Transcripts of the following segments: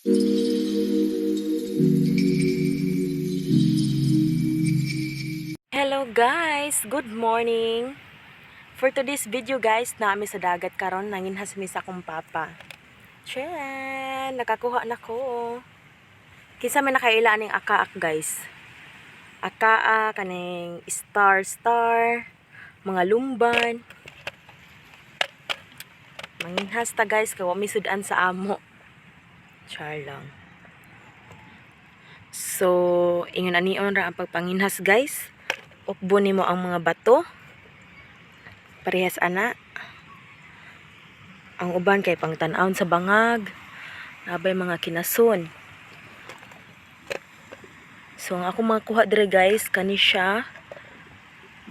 Hello guys, good morning. For today's video guys, naami sa dagat karon, nanginhas mi sa akong papa. Chen, nakakuha na ko. Kinsa may nakaila aning akaak, guys? Akaa kaning star star, mga lumban. Manginhas ta guys, kay wa mi sudan sa amo. Char lang. So, ingon anion ra ang pagpanginhas, guys. Ukbo nimo ang mga bato. Parehas ana. Ang uban kay pangtan-awon sa bangag. Nabay mga kinason. So, ang akong mga kuha dire guys, kani siya.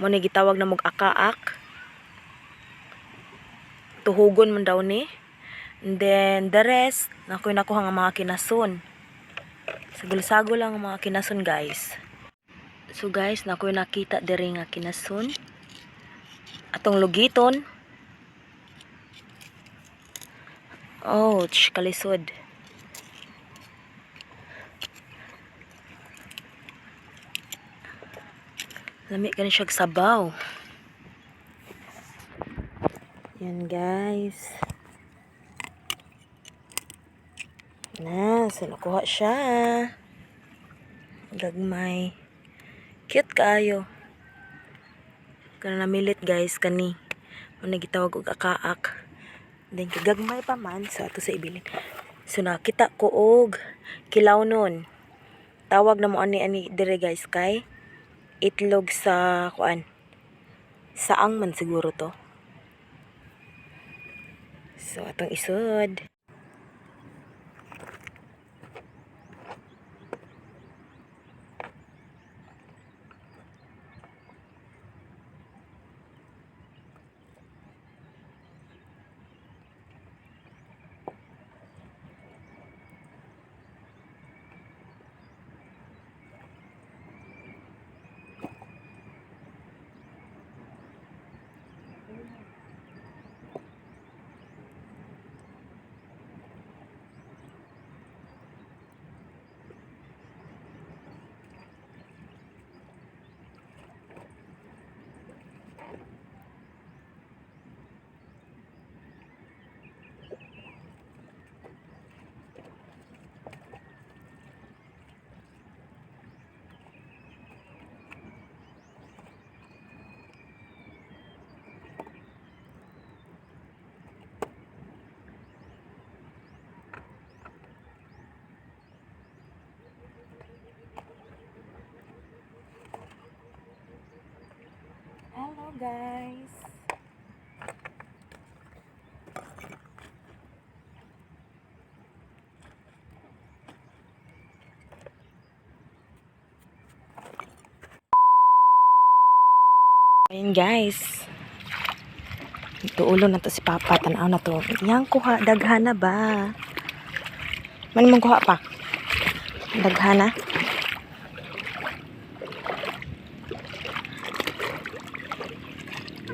Mo ni gitawag na mog akaak. Tuhugon man daw ni. And then, the rest, nakoy nakuha nga mga kinason. Sagol-sagol lang ang mga kinason, guys. So guys, nakoy nakita diri nga kinason. Atong lugiton. Ouch, kalisod. Lami kani siya sabaw. Yan guys. Na, so nakuha siya. Gagmay. Cute kaayo. Kana namilit guys kani. Mo gitawag og akaak. Then kagagmay pa man sa ato sa ibilin. So nakita ko og kilaw nun. Tawag na mo ani ani dire guys kay itlog sa kuan. Saang man siguro to. So atong isod. Hello guys. Ayun guys. Tuulo na to si Papa. Tanaw na to. Yang kuha. Daghana ba? Man mong kuha pa? Daghana?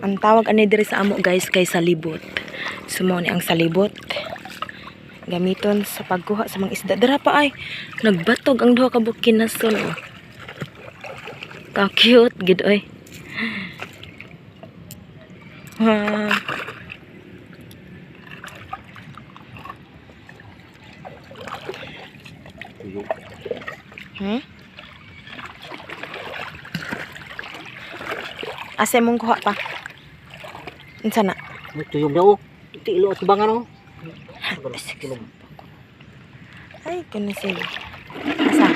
Ang tawag ani diri sa amo guys kay salibot. So mao ni ang salibot. Gamiton sa pagkuha sa mga isda. Dira pa ay nagbatog ang duha ka buok kinason oh. Ka cute gid oy. Ha. Tuyo. Asa mong kuha pa? Unsa na? May tuyog daw. Tilo at bangan oh. Tulog. Ay, kani sila. Asa?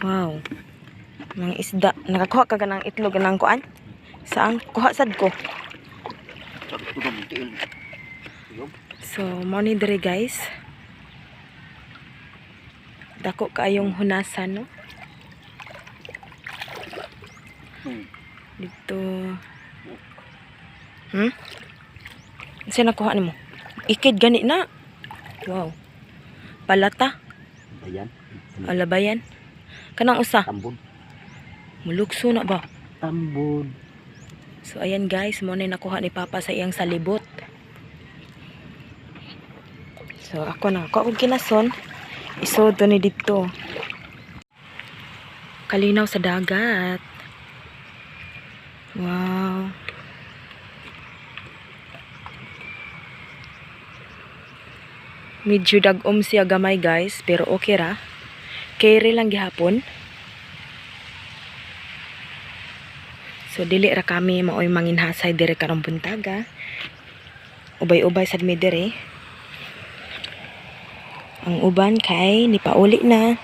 Wow. Mga isda. Nakakuha ka ganang itlog ganang kuan? Saan? Kuha sad ko. Tulog, tiil. Tuyog. So, mo ni dire guys. Dako kaayong hunasan, no? Dito. Unsa nakuha nimo? Ikid gani na. Wow. Palata. Ayan. Alabayan. Kanang usa. Tambon. Mulukso na ba? Tambon. So ayan guys, mo na nakuha ni Papa sa iyang salibot. So ako na ako akong kinason. Isod to ni didto. Kalinaw sa dagat. Wow. Medyo dag-om siya gamay, guys, pero okay ra. Kere lang gihapon. So dili ra kami maoy manginhasay dire karong buntaga. Ubay-ubay sad mi dire. Ang uban kay nipauli na.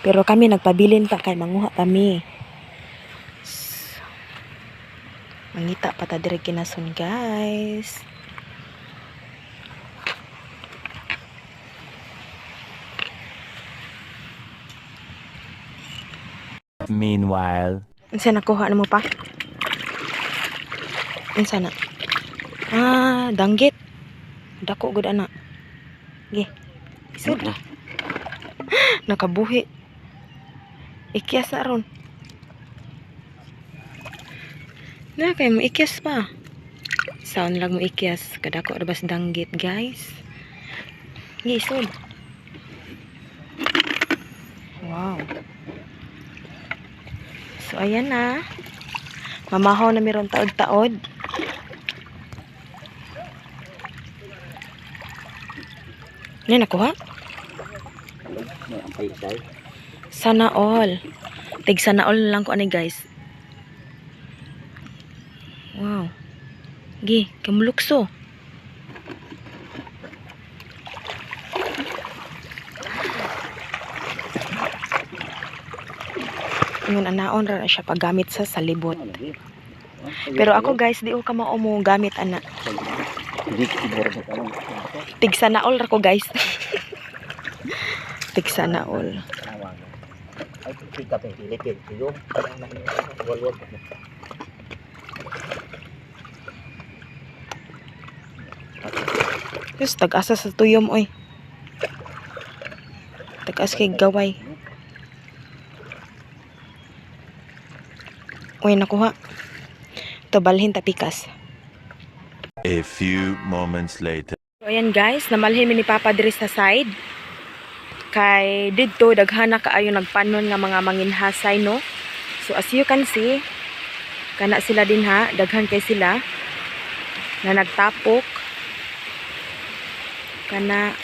Pero kami nagpabilin pa kay manguha pa mi. Mangita pa ta dire kinason, guys. Meanwhile. Unsa nakuha na mo pa? Unsa na? Ah, danggit. Dako gud ana. Ge. Isod. Na. Nakabuhi. Ikyas na ron. Na kay mo ikyas pa. Sound lang mo ikyas kadako ra bas danggit, guys. Ge, isod. Wow. So ayan na. Mamahaw na meron taod-taod. Ano nakuha? May ampay isay. Sana all. Tig sana all na lang ko ani, guys. Wow. Gi, kamulukso. Ingon anaon ra na siya paggamit sa salibot. Pero ako, guys, di ko kamao mo gamit ana. Hindi ko ibor sa tanong. Tig sana all ra ko, guys. Tig sana all. Ay, kita pa pilipin. Iyo, walwal. Diyos, tag-asa sa tuyom, oy. Tag-asa kay gaway. Uy, nakuha. Ito, balhin tapikas. A few moments later. So, ayan guys, namalhin mi ni Papa diri sa side. Kay didto daghana kaayo nagpanon nga mga manginhasay, no. So as you can see, kana sila din ha, daghan kay sila na nagtapok. Kana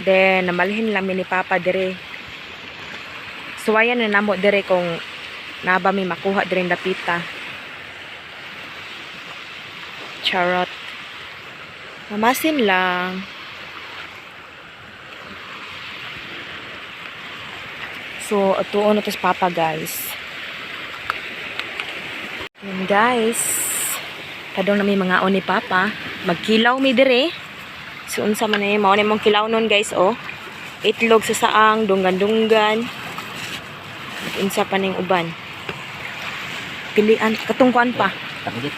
then namalhin lang mi ni Papa diri. So ayan na namo diri kung naba mi makuha diri dapita. Charot. Mamasin lang. So, atuon na to sa Papa, guys. Yan, guys. Kadong na may mga ni Papa. Magkilaw mi dire. So, unsa man eh. Mao na mong kilaw nun, guys, oh. Itlog sa saang, dunggan-dunggan. Unsa pa ning uban. Pilian. Katong kuan pa. Tanggit.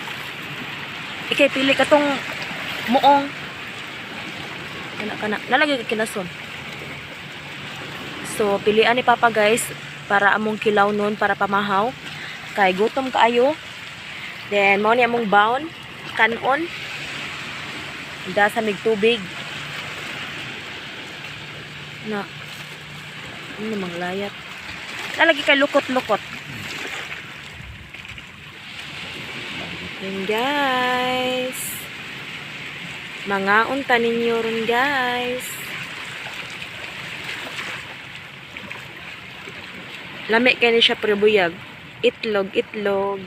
Ikay pili katong muong. Kana kana. Nalagay ka kinason. So pilian ni Papa, guys, para among kilaw nun para pamahaw. Kay gutom kaayo. Then mao ni among baon kanon. Da sa mig tubig. Na. Ano mang layat. Nalagi kay lukot-lukot. Yun, guys. Mga unta ninyo ron, guys. Lami kay ni siya prebuyag. Itlog, itlog.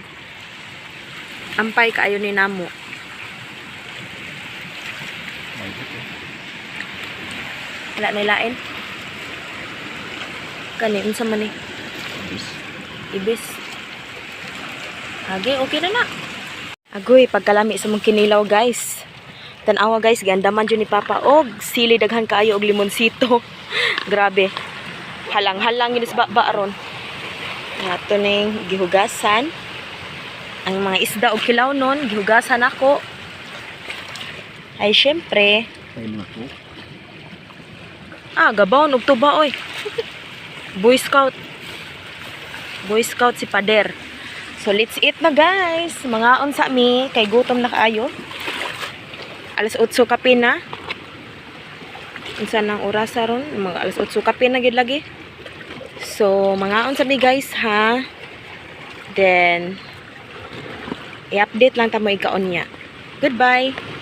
Ampay kaayo ni namo. Wala na ilain. Kani unsa man ni? Bis. Ibis. Age, okay na na. Agoy, pagkalami sa mong kinilaw, guys. Tanawa, guys, giandaman jud ni Papa og sili daghan kaayo og limonsito. Grabe. Halang-halang yun sa baba ron. Ato ning gihugasan. Ang mga isda og kilaw nun, gihugasan ako. Ay, syempre, Ay, mga ko. ah, gabawon og tuba oy. Boy Scout. Boy Scout si Pader. So let's eat na, guys. Mga unsa mi kay gutom na kaayo. Alas 8 kape na. Unsa nang oras ron? Mga alas 8 kape na gid lagi. So, mangaon sa mi, guys, ha. Then i-update lang ta mo ikaon niya. Goodbye.